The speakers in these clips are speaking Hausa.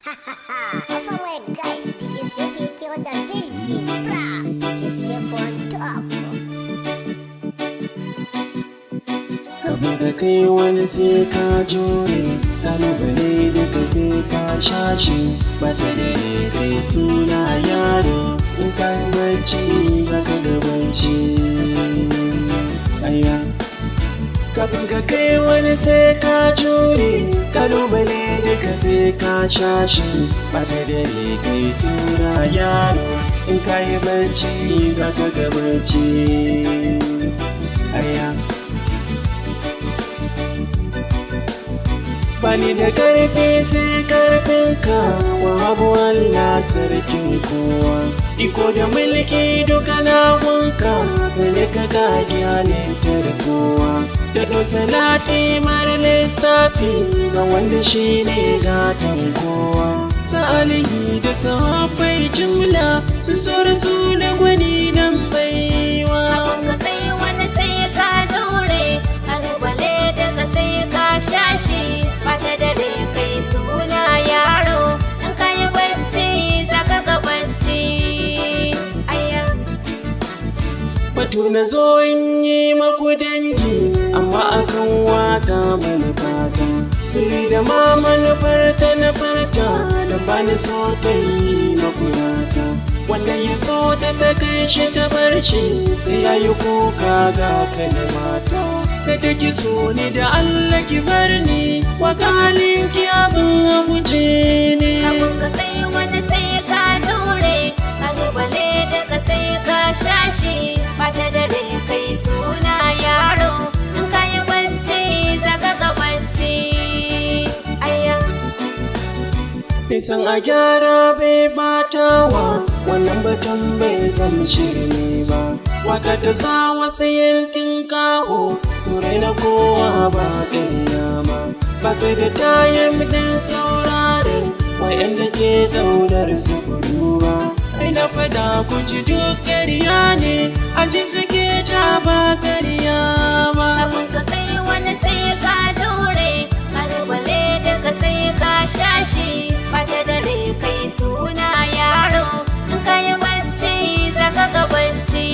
My guys, DJ Safe yake on the building. Bra, DJ Safe on top. Kafin ka kai wani sai ka jure, kalubale duka sai ka shashe, bata dare kai suna yaro, in ka yi bacci za ka ga bacci. Aya. Kafin ka kai wani sai ka jure, kalubale duka sai ka shashe, bata dare kai suna yaro, in ka yi bacci za ka ga bacci. Aya. Bani da karfi sai karfinka, wahabu Allah sarkin kowa. Iko da mulki duka nagunka, kane ka kage halittar kowa. Da salati mara lissafi ga wanda shi ne gatan kowa. Sa'alihi da sahabbai jimla su so su da gwani dan baiwa. Kafin ka kai wani sai ka jure, kalubale daga sai ka shashi, bata dare kai suna yaro, in ka yi bacci za ka ga bacci. Aya. Batu na zo in yi maku dangi, amma akan waka manufata. Sai da ma manufarta na farta, da bani so ta yi maku rata. Wanda ya so ta ta kai shi ta bar shi, sai ya yi kuka ga kalmata. Kada ki so ni da Allah ki bar ni, waka halinki abin a guje ne. Kafin ka kai wani sai ka jure, kalubale daga sai ka shashi, bata dare kai suna yaro, in ka yi bacci za ka ga bacci. Aya. Nisan a gyara bai batawa wannan batun bai zama shirme ba. Waka ta sa wasu yankin kaho su raina kowa ba ƙarya ba. Ba sai da tayin ɗin saurare wa'yanda ke ɗaunar su gudu ba. Ai na faɗa ku ji duk ƙarya ne a ji suke ja ba ƙarya ba. Kafin ka kai wani sai ka jure, kalubale daga sai ka shashi, bata dare kai suna yaro, in ka yi bacci za ka ga bacci.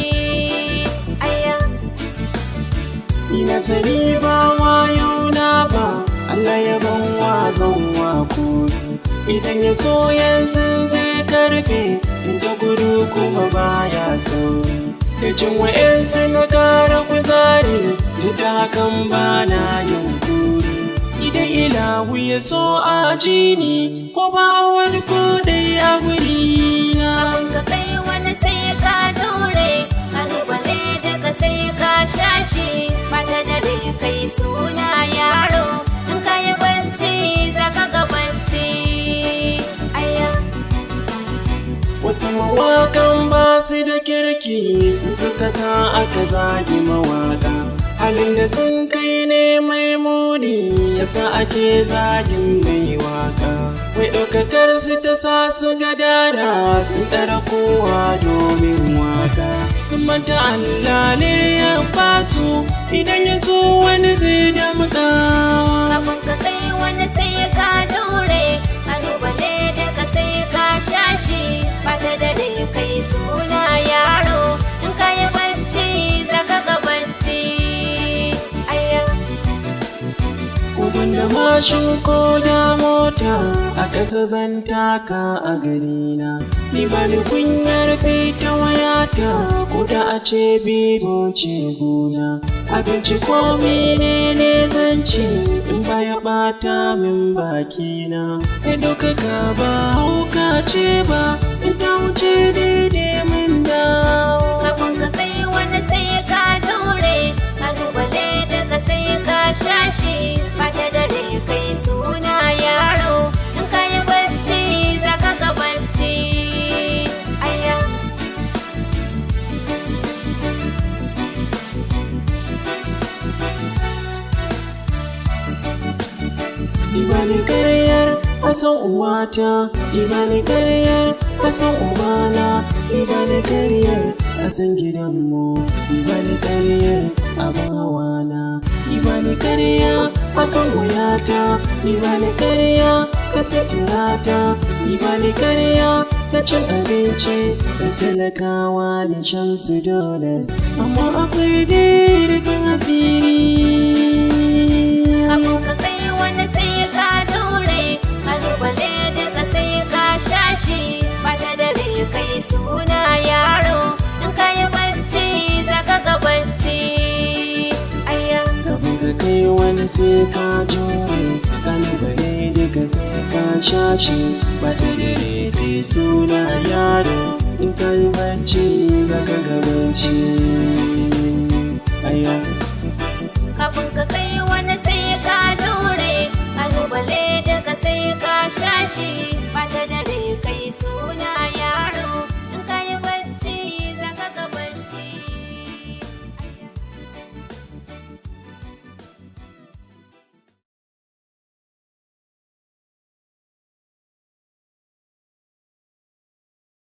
Aya. Ina sani ba wayo na ba, Allah ya ban wazon wako. Idan ya so yanzu zai karfe, in ta gudu kuma baya sauri. Da jin wa'yansu na ƙara kuzari, duk da hakan ba na yin kuri. Idan ilahu ya so a jini, ko ba wani kuɗi a guri na. Kafin ka kai wani sai ka jure, kalubale daga sai ka shashi, bata dare kai suna yaro, in ka yi bacci za ka ga bacci. Aya. Wasu mawakan ba su da kirki su suka sa aka zagi mawaka. Halin da sun kai ne mai muni yasa ake zagin mai waka. Wai ɗaukakar su ta sa su gadara sun ɗara kowa domin waka. Sun manta Allah ne ya basu idan ya so wani zai damƙawa. Kafin ka kai wani sai ka jure, kalubale daga sai ka shashi, bata dare kai suna yaro, in ka yi bacci za ka ga bacci. Aya. Uban da mashin ko da mota a ƙasa zan taka a garina. Ni ba ni kunyar fita wayata ko da a ce bibo ce gona. Abinci ko menene zan ci in ba ya ɓata min bakina. Ya ɗaukaka ba hauka ce ba in ta wuce daidai mun dawo. Kafin ka kai wani sai ka jure, kalubale daga sai ka shashi, bata dare kai suna yaro, in ka yi bacci za ka ga bacci. Aya. Ibani karyar asan uwata, ibani karyar asan ubana, ibani karyar asan gidanmu, ibani karyar abin hawana, ibani karya akan wuyata, ibani karya ka sitirata. Ni ba ni karya ta cin abinci da talakawa da shan su dollars, amma akwai rufin asiri. Kafin ka kai wani sai ka jure, kalubale duka sai ka sha shi. Bata dare kai suna yaro, in ka yi bacci za ka ga bacci. Ayya. Kafin ka kai wani sai ka jure, kalubale duka sai ka sha shi. Bata dare kai suna yaro, in ka yi bacci za ka ga bacci. Ayya. Kafin ka kai wani sai ka jure, kalubale duka sai ka sha shi. Bata dare